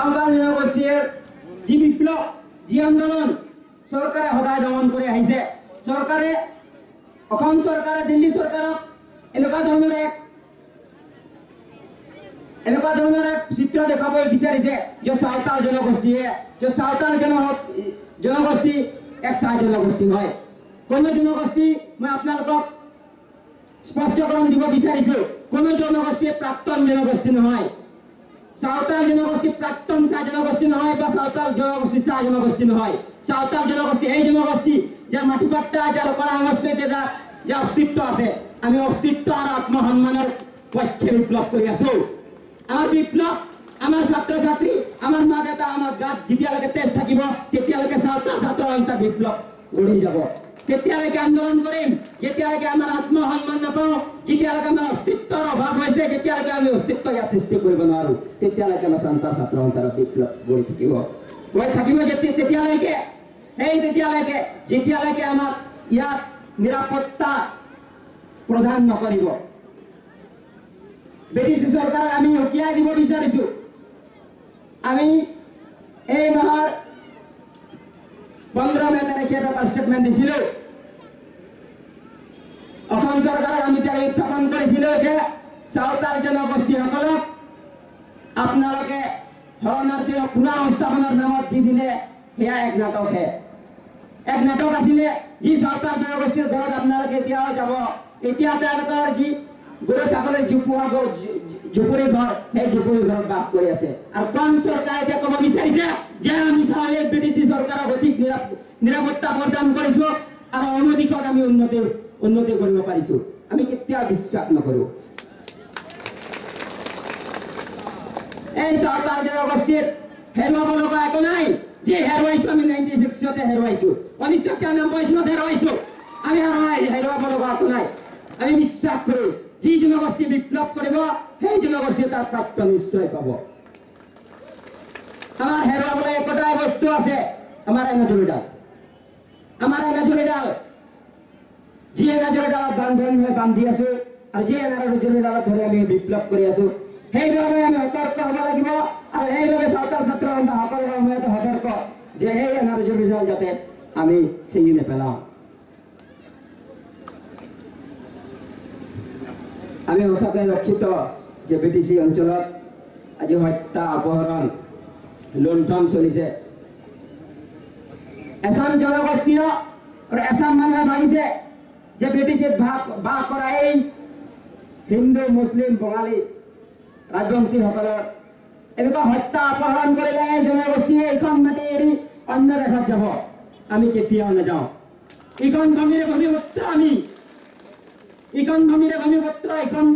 চাওতাল জনগোষ্ঠীৰ যি বিপ্লৱ, যি আন্দোলন চৰকাৰে সদায় দমন কৰি আহিছে। চৰকাৰে, অসম চৰকাৰে দিল্লী চৰকাৰক এনেকুৱা ধৰণৰ এক চিত্ৰ দেখাব বিচাৰিছে যে চাওতাল জনগোষ্ঠীয়ে, যে চাওতাল জনগোষ্ঠী এক চাহ জনগোষ্ঠী হয়। কোনো জনগোষ্ঠী, মই আপোনালোকক স্পষ্টকৰণ দিব বিচাৰিছো, কোনো জনগোষ্ঠীয়ে প্ৰাক্তন জনগোষ্ঠী নহয়। চাওতাল জনগোষ্ঠী প্ৰাক্তন চাহ জনগোষ্ঠী নহয় বা চাওতাল জনগোষ্ঠী চাহ জনগোষ্ঠী নহয়। চাওতাল জনগোষ্ঠী এই জনগোষ্ঠী যাৰ মাটিপাট্টা, যাৰ কলা সংস্কৃতি, যাৰ যাৰ অস্তিত্ব আছে। আমি অস্তিত্ব আৰু আত্মসন্মানৰ পক্ষে বিপ্লৱ কৰি আছো। আমাৰ বিপ্লৱ, আমাৰ ছাত্ৰ ছাত্ৰী, আমাৰ মা দেউতা, আমাৰ গাত যেতিয়ালৈকে তেজ থাকিব, তেতিয়ালৈকে চাওতাল ছাত্ৰ সন্থা বিপ্লৱ গঢ়ি যাব। তেতিয়ালৈকে আন্দোলন কৰিম যেতিয়ালৈকে আমাৰ আত্মসন্মান নাপাওঁ, যেতিয়ালৈকে আমাৰ অস্তিত্বৰ অভাৱ হৈছে, যেতিয়ালৈকে আমি অস্তিত্ব ইয়াত সৃষ্টি কৰিব নোৱাৰো, তেতিয়ালৈকে আমাৰ চাওতাল ছাত্ৰ সন্থাৰ বিপ্লৱ গঢ়ি থাকিব, গৈ থাকিব। যেতিয়া তেতিয়ালৈকে সেই তেতিয়ালৈকে যেতিয়ালৈকে আমাক ইয়াত নিৰাপত্তা প্ৰদান নকৰিব। ব্ৰিটিছ চৰকাৰক আমি সকীয়াই দিব বিচাৰিছো। আমি এই মাহৰ 15 মে তাৰিখে এটা ষ্টেটমেণ্ট দিছিলোঁ। অসম চৰকাৰক আমি তেতিয়া উত্থাপন কৰিছিলোঁ যে চাওতাল জনগোষ্ঠীসকলক আপোনালোকে শৰণাৰ্থী পুনঃ সংস্থাপনৰ নামত যি দিলে, সেয়া এক নাটকহে, এক নাটক আছিলে। যি চাওতাল জনগোষ্ঠীৰ ঘৰত আপোনালোকে এতিয়াও যাব, এতিয়া তেওঁলোকৰ যি গৰু ছাগলীৰ জোপোহা, জুপুৰি ঘৰ, সেই জুপুৰি ঘৰত বাস কৰি আছে। আৰু কোন চৰকাৰে এতিয়া ক'ব বিচাৰিছে যে আমি স্বাভাৱিক ব্ৰিটিছ চৰকাৰক অধিক নিৰাপত্তা প্ৰদান কৰিছো আৰু অন্য দিশত আমি উন্নতি উন্নতি কৰিব পাৰিছো? আমি কেতিয়াও বিশ্বাস নকৰো। এই চাওতাল জনগোষ্ঠীৰ হেৰুৱাব লগা একো নাই। যি হেৰুৱাইছো, আমি 96তে হেৰুৱাইছো, 1996 চনত হেৰুৱাইছো। আমি হেৰুৱাব লগা একো নাই। আমি বিশ্বাস কৰো, যি জনগোষ্ঠী বিপ্লৱ কৰিব, সেই জনগোষ্ঠীয়ে তাৰ প্ৰাপ্য নিশ্চয় পাব। আমাৰ হেৰুৱাবলৈ একোটাই বস্তু আছে, আমাৰ এনাজৰীডাল, আমাৰ এনাজৰীডাল। যি এনাজৰীডালত বান্ধন হৈ বান্ধি আছো আৰু যি এনাজৰীডালত ধৰি আমি বিপ্লৱ কৰি আছো, সেইবাবে আমি সতৰ্ক হ'ব লাগিব। আৰু সেইবাবে চাওতাল ছাত্ৰ সন্থা সকলো সময়তে সতৰ্ক যে সেই এনাজৰীডাল যাতে আমি ছিঙি নেপেলাওঁ। আমি সঁচাকৈ ৰক্ষিত যে বি টি চি অঞ্চলত আজি হত্যা, অপহৰণ, লুণ্ঠন চলিছে। এচাম জনগোষ্ঠীয় আৰু এচাম মানুহে ভাবিছে যে বি টি চিত বাস বাস কৰা এই হিন্দু, মুছলিম, বঙালী, ৰাজবংশীসকলৰ এনেকুৱা হত্যা অপহৰণ কৰিলে এই জনগোষ্ঠীয়ে এইখন মাটি এৰি অন্য দেশত যাব। আমি কেতিয়াও নাযাওঁ। ইখন ভূমিৰে ভূমিপুত্ৰ আমি, ইখন ভূমিৰে ভূমিপুত্ৰ। এইখন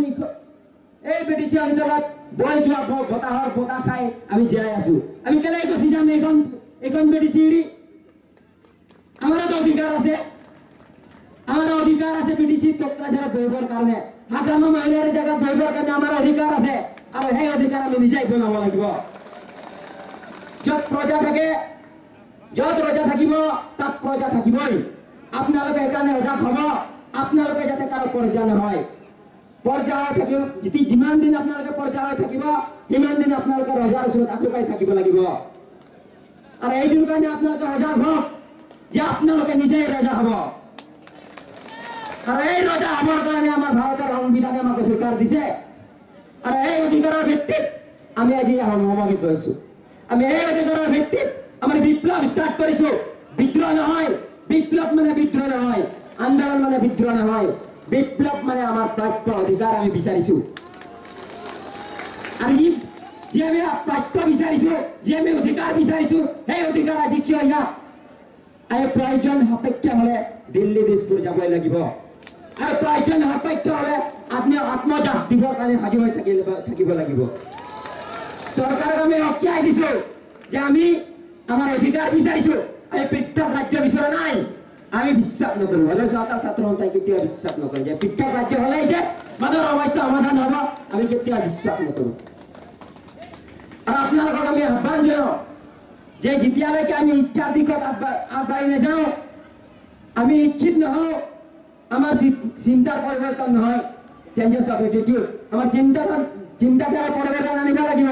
এই বি টি চি অঞ্চলত বৈ যোৱা বতাহৰ বতাহ খাই আমি জীয়াই আছো। আমি কেলেই গুচি যাম এইখন এইখন বি টি চি এৰি? আমাৰতো অধিকাৰ আছে, আমাৰ অধিকাৰ আছে বি টি চি কোকৰাঝাৰত বহিবৰ কাৰণে, হাগ্ৰামা মহিলাৰ জেগাত বহিবৰ কাৰণে আমাৰ অধিকাৰ আছে। আৰু সেই অধিকাৰ আমি নিজেই বনাব লাগিব। য'ত প্ৰজা থাকে, য'ত ৰজা থাকিব, তাত প্ৰজা থাকিবই। আপোনালোকে সেইকাৰণে সজাগ হ'ব, আপোনালোকে যাতে কাৰো প্ৰজা নহয়। প্ৰজা হৈ থাকিব যিমান দিন আপোনালোকে প্ৰজা হৈ থাকিব, সিমান দিন আপোনালোকে ৰজাৰ ওচৰত আঁঠু কাঢ়ি থাকিব লাগিব। আৰু এইটোৰ কাৰণে আপোনালোকে সজাগ হওক যে আপোনালোকে নিজেই ৰজা হ'ব। আৰু এই ৰজা হ'বৰ কাৰণে আমাৰ ভাৰতৰ সংবিধানে আমাক অধিকাৰ দিছে। আৰু এই অধিকাৰৰ ভিত্তিত আমি আজি সমবেত হৈছো। আমি এই অধিকাৰৰ ভিত্তিত আমাৰ বিপ্লৱ ষ্টাৰ্ট কৰিছো। বিদ্ৰোহ নহয়, বিপ্লৱ মানে বিদ্ৰোহ নহয়, আন্দোলন মানে বিদ্ৰোহ নহয়, বিপ্লৱ মানে আমাৰ প্ৰাপ্য অধিকাৰ আমি বিচাৰিছো। আৰু যি আমি প্ৰাপ্য বিচাৰিছো, যি আমি অধিকাৰ বিচাৰিছো, সেই অধিকাৰ আজি কিয় ইয়াত আমি প্ৰয়োজন সাপেক্ষে হলে দিল্লী, দিছপুৰ যাবই লাগিব। আৰু প্ৰয়োজন সাপেক্ষে হলে আপুনি আত্মজাহ দিবৰ কাৰণে সাজু হৈ থাকিব লাগিব। চৰকাৰক আমি সকীয়াই দিছো যে আমি আমাৰ অধিকাৰ বিচাৰিছো, আমি পৃথক ৰাজ্য বিচৰা নাই। আমি বিশ্বাস নকৰো, হ'লেও চাওতাল ছাত্ৰ সন্থাই কেতিয়াও বিশ্বাস নকৰে যে পৃথক ৰাজ্য হ'লেই যে মানুহৰ সমস্যা সমাধান হ'ব। আমি কেতিয়াও বিশ্বাস নকৰো। আৰু আপোনালোকক আমি আহ্বান জনাওঁ যে যেতিয়ালৈকে আমি শিক্ষাৰ দিশত আগবাঢ়ি নাযাওঁ, আমি শিক্ষিত নহওঁ, আমাৰ চিন্তাৰ পৰিৱৰ্তন নহয়, চেঞ্জেছ অফ এটিটিউড, আমাৰ চিন্তাধাৰা পৰিৱৰ্তন আনিব লাগিব।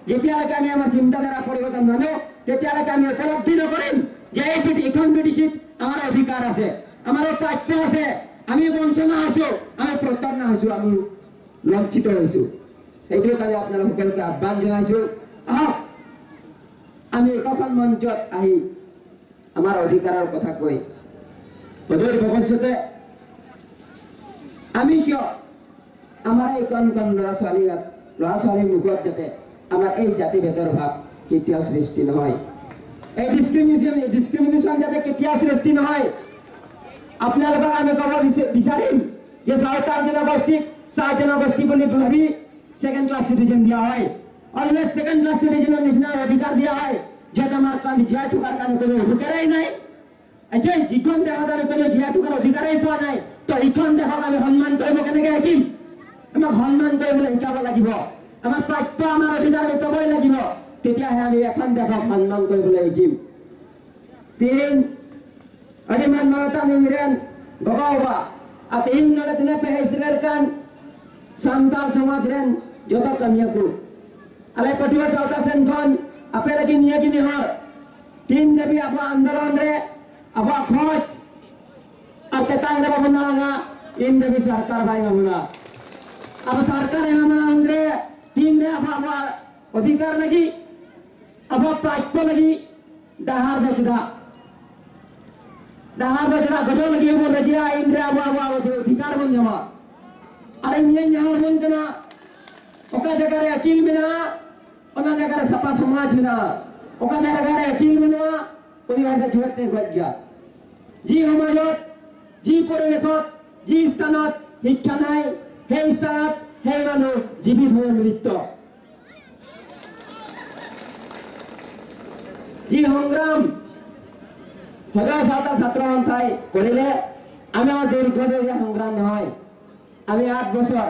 যেতিয়ালৈকে আমি আমাৰ চিন্তাধাৰা পৰিৱৰ্তন নানো, তেতিয়ালৈকে আমি উপলব্ধি নকৰিম যে এই এইখন বিটিচিত আমাৰ অধিকাৰ আছে, আমাৰ প্ৰাপ্য আছে, আমি বঞ্চনা হৈছো, আমি প্ৰতাৰণা হৈছো, আমি লাঞ্ছিত হৈছো। সেইটো কাৰণে আপোনালোক সকলোকে আহ্বান জনাইছো, আহক আমি একোখন মঞ্চত আহি আমাৰ অধিকাৰৰ কথা কৈ অদূৰ ভৱিষ্যতে আমি কিয় আমাৰ এই কণ কণ ল'ৰা ছোৱালীৰ মুখত যাতে আমাৰ এই জাতিভেদৰ ভাৱ কেতিয়াও সৃষ্টি নহয়, এই ডিছক্ৰিমিনেশ্যন যাতে কেতিয়াও সৃষ্টি নহয়। আপোনালোকক আমি ক'ব বিচাৰিম যে চাওতাল জনগোষ্ঠীক চাহ জনগোষ্ঠী বুলি ভাবি ছেকেণ্ড ক্লাছ চিটিজেন দিয়া হয়, অলৱেজ ছেকেণ্ড ক্লাছ চিটিজেনৰ নিচিনা অধিকাৰ দিয়া হয়, য'ত আমাৰ কাৰণে জীয়াই থকাৰ কাৰণে কোনো অধিকাৰেই নাই। যে যিখন দেশত আমি কোনো জীয়াই থকাৰ অধিকাৰেই পোৱা নাই, তো ইখন দেশক আমি সন্মান কৰিব কেনেকে শিকিম? আমাক সন্মান কৰিবলৈ শিকাব লাগিব। আমাৰ প্ৰাপ্য, আমাৰ অধিকাৰ আমি পাবই লাগিব, তেতিয়াহে আমি এখন দেশক সন্মান কৰিবলৈ শিকিম। ᱛᱮᱦᱮᱧ ᱟᱹᱰᱤ ᱢᱟᱱ ᱢᱟᱱᱚᱛᱟᱱ ᱤᱧᱨᱮᱱ ᱜᱚᱜᱚ ᱵᱟᱵᱟ ᱟᱨ ᱛᱮᱦᱮᱧ ᱱᱚᱰᱮ ᱛᱤᱱᱟᱹᱜ ᱯᱮ ᱦᱮᱡ ᱥᱮᱴᱮᱨ ᱠᱟᱱ ᱥᱟᱱᱛᱟᱲ ᱥᱚᱢᱟᱡᱽ ᱨᱮᱱ ᱡᱚᱛᱚ ᱠᱟᱹᱢᱤᱭᱟᱹ ᱠᱚ, ᱟᱞᱮ ᱯᱟᱹᱴᱷᱩᱣᱟᱹ ᱥᱟᱶᱛᱟ ᱥᱮᱱ ᱠᱷᱚᱱ ᱟᱯᱮ ᱞᱟᱹᱜᱤᱫ ᱱᱤᱭᱟᱹ ᱜᱮ ᱱᱮᱦᱚᱨ, ᱛᱤᱱ ᱫᱷᱟᱹᱵᱤᱡ ᱟᱵᱚᱣᱟᱜ ᱟᱱᱫᱳᱞᱚᱱ ᱨᱮ ᱟᱵᱚᱣᱟᱜ ᱠᱷᱚᱡ ᱟᱨ ᱛᱮᱛᱟᱝ ᱨᱮ ᱵᱟᱵᱚᱱ ᱟᱲᱟᱜᱟ, ᱤᱱ ᱫᱷᱟᱹᱵᱤᱡ ᱥᱚᱨᱠᱟᱨ ᱵᱟᱭ ᱮᱢᱟ᱾ ᱟᱵᱚ ᱥᱚᱨᱠᱟᱨ ᱮᱢᱟ ᱨᱮ ᱛᱤᱱ ᱨᱮ ᱟᱵᱚ ᱟᱵᱚᱣᱟᱜ ᱚᱫᱷᱤᱠᱟᱨ ᱞᱟᱹᱜᱤᱫ, ᱟᱵᱚᱣᱟᱜ ᱯᱨᱟᱯᱛᱚ ᱞᱟᱹᱜᱤᱫ ᱰᱟᱦᱟᱨ ᱫᱚ ᱪᱮᱫᱟᱜ ᱰᱟᱦᱟᱨ ᱫᱚ ᱪᱮᱫᱟᱜ ᱜᱚᱡᱚᱜ ᱞᱟᱹᱜᱤᱫ ᱵᱚᱱ ᱨᱟᱡᱤᱭᱟ? ᱤᱱ ᱨᱮ ᱟᱵᱚ ᱟᱵᱚᱣᱟᱜ ᱚᱫᱷᱤᱠᱟᱨ ᱵᱚᱱ ᱧᱟᱢᱟ᱾ ᱟᱨ ᱤᱧ ᱱᱮᱦᱚᱨ ᱵᱚᱱ ᱠᱟᱱᱟ, ᱚᱠᱟ ᱡᱟᱭᱜᱟ ᱨᱮ ᱟᱹᱠᱤᱞ ᱢᱮᱱᱟᱜᱼᱟ ᱚᱱᱟ ᱡᱟᱭᱜᱟ ᱨᱮ ᱥᱟᱯᱷᱟ ᱥᱚᱢᱟᱡᱽ ᱢᱮᱱᱟᱜᱼᱟ᱾ ᱚᱠᱟ ᱡᱟᱭᱜᱟ ᱨᱮ ᱟᱹᱠᱤᱞ ᱢᱮᱱᱟᱜᱼᱟ ᱩᱱᱤ ᱦᱚᱲ ᱫᱚ ᱡᱤᱣᱮᱫ ᱛᱮ ᱜᱚᱡ ᱜᱮᱭᱟ᱾ যি সমাজত, যি পৰিৱেশত, যি স্থানত শিক্ষা নাই, সেই স্থানত সেই মানুহ জীৱিত হৈ মৃত্যু। যি সংগ্ৰাম সদৌ চাওতাল ছাত্ৰ সন্থাই কৰিলে, আমাৰ দীৰ্ঘদিনীয়া সংগ্ৰাম নহয়। আমি 8 বছৰ,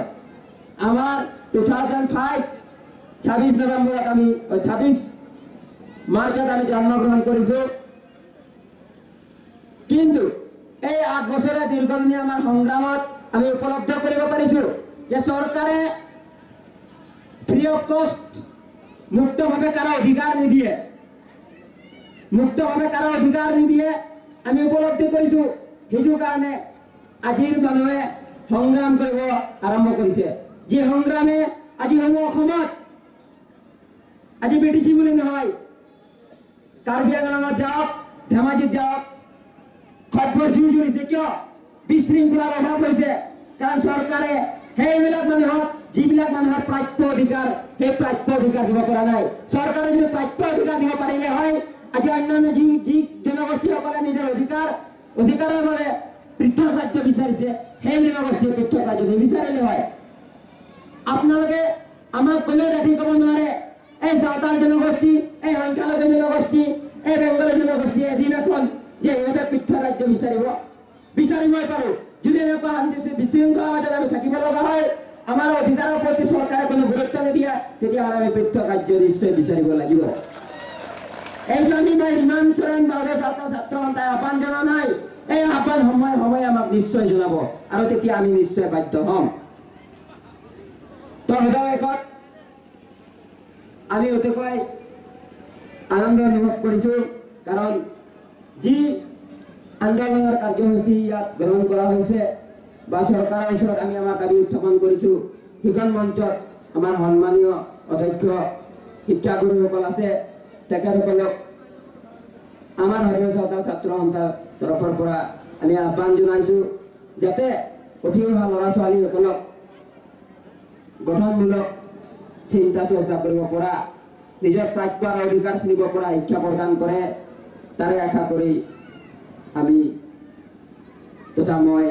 আমাৰ 2005 26 নৱেম্বৰত আমি, 26 মাৰ্চত আমি জন্মগ্ৰহণ কৰিছোঁ। কিন্তু এই 8 বছৰে দীৰ্ঘদিনীয়া আমাৰ সংগ্ৰামত আমি উপলব্ধ কৰিব পাৰিছোঁ যে চৰকাৰে ফ্ৰী অফ কষ্ট, মুক্তভাৱে কাৰো অধিকাৰ নিদিয়ে, মুক্তভাৱে কাৰো অধিকাৰ নিদিয়ে। আমি উপলব্ধি কৰিছোঁ। সেইটো কাৰণে আজিৰ মানুহে সংগ্ৰাম কৰিব আৰম্ভ কৰিছে। যি সংগ্ৰামে আজি সমূহ অসমত, আজি বিটিচি বুলি নহয়, কাৰ্বি আংলঙত যাওক, ধেমাজিত যাওক, খটবৰ জুই জ্বলিছে। কিয়? বিশৃংখলাৰ অভাৱ হৈছে। কাৰণ চৰকাৰে সেইবিলাক মানুহক, যিবিলাক মানুহৰ প্ৰাপ্য অধিকাৰ, সেই প্ৰাপ্য অধিকাৰ দিব পৰা নাই। চৰকাৰে যদি প্ৰাপ্য অধিকাৰ দিব পাৰিলে হয়, আজি অন্যান্য যি যি জনগোষ্ঠীসকলে নিজৰ অধিকাৰৰ বাবে পৃথক ৰাজ্য বিচাৰিছে, সেই জনগোষ্ঠীয়ে পৃথক ৰাজ্য নিবিচাৰিলে হয়। আপোনালোকে আমাক কোনেও ডাঠি ক'ব নোৱাৰে, এই চাওতাল জনগোষ্ঠী, এই সংখ্যালঘু জনগোষ্ঠী, এই বেংগলী জনগোষ্ঠীয়ে এদিন এখন যে সিহঁতে পৃথক ৰাজ্য বিচাৰিব। বিচাৰিবই পাৰোঁ। যদি এনেকুৱা শান্তি বিশৃংখলাৰ মাজত আমি থাকিব লগা হয়, আমাৰ অধিকাৰৰ প্ৰতি চৰকাৰে কোনো গুৰুত্ব নিদিয়ে, তেতিয়াহ'লে আমি পৃথক ৰাজ্য নিশ্চয় বিচাৰিব লাগিব। এইটো আমি মই ৰিমান চৰেণ বাহাদুৰ ছাত্ৰ ছাত্ৰ সন্থাই আহ্বান জনোৱা নাই। এই আহ্বান সময়ে সময়ে আমাক নিশ্চয় জনাব আৰু তেতিয়া আমি নিশ্চয় বাধ্য হ'ম। তো সদৌ শেষত আমি অতিকৈ আনন্দ অনুভৱ কৰিছোঁ, কাৰণ যি আন্দোলনৰ কাৰ্যসূচী ইয়াত গ্ৰহণ কৰা হৈছে বা চৰকাৰৰ ওচৰত আমি আমাৰ দাবী উত্থাপন কৰিছোঁ, সেইখন মঞ্চত আমাৰ সন্মানীয় অধ্যক্ষ, শিক্ষাগুৰুসকল আছে। তেখেতসকলক আমাৰ সদৌ চাওতাল ছাত্ৰ সন্থাৰ তৰফৰ পৰা আমি আহ্বান জনাইছোঁ, যাতে উঠি অহা ল'ৰা ছোৱালীসকলক গঠনমূলক চিন্তা চৰ্চা কৰিব পৰা, নিজৰ প্ৰাপ্য আৰু অধিকাৰ চিনিব পৰা শিক্ষা প্ৰদান কৰে। তাৰে আশা কৰি আমি তথা মই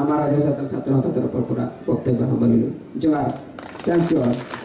আমাৰ সদৌ চাওতাল ছাত্ৰ সন্থাৰ তৰফৰ পৰা বক্তব্য সামৰিলোঁ। জোহাৰ। Thanks to all.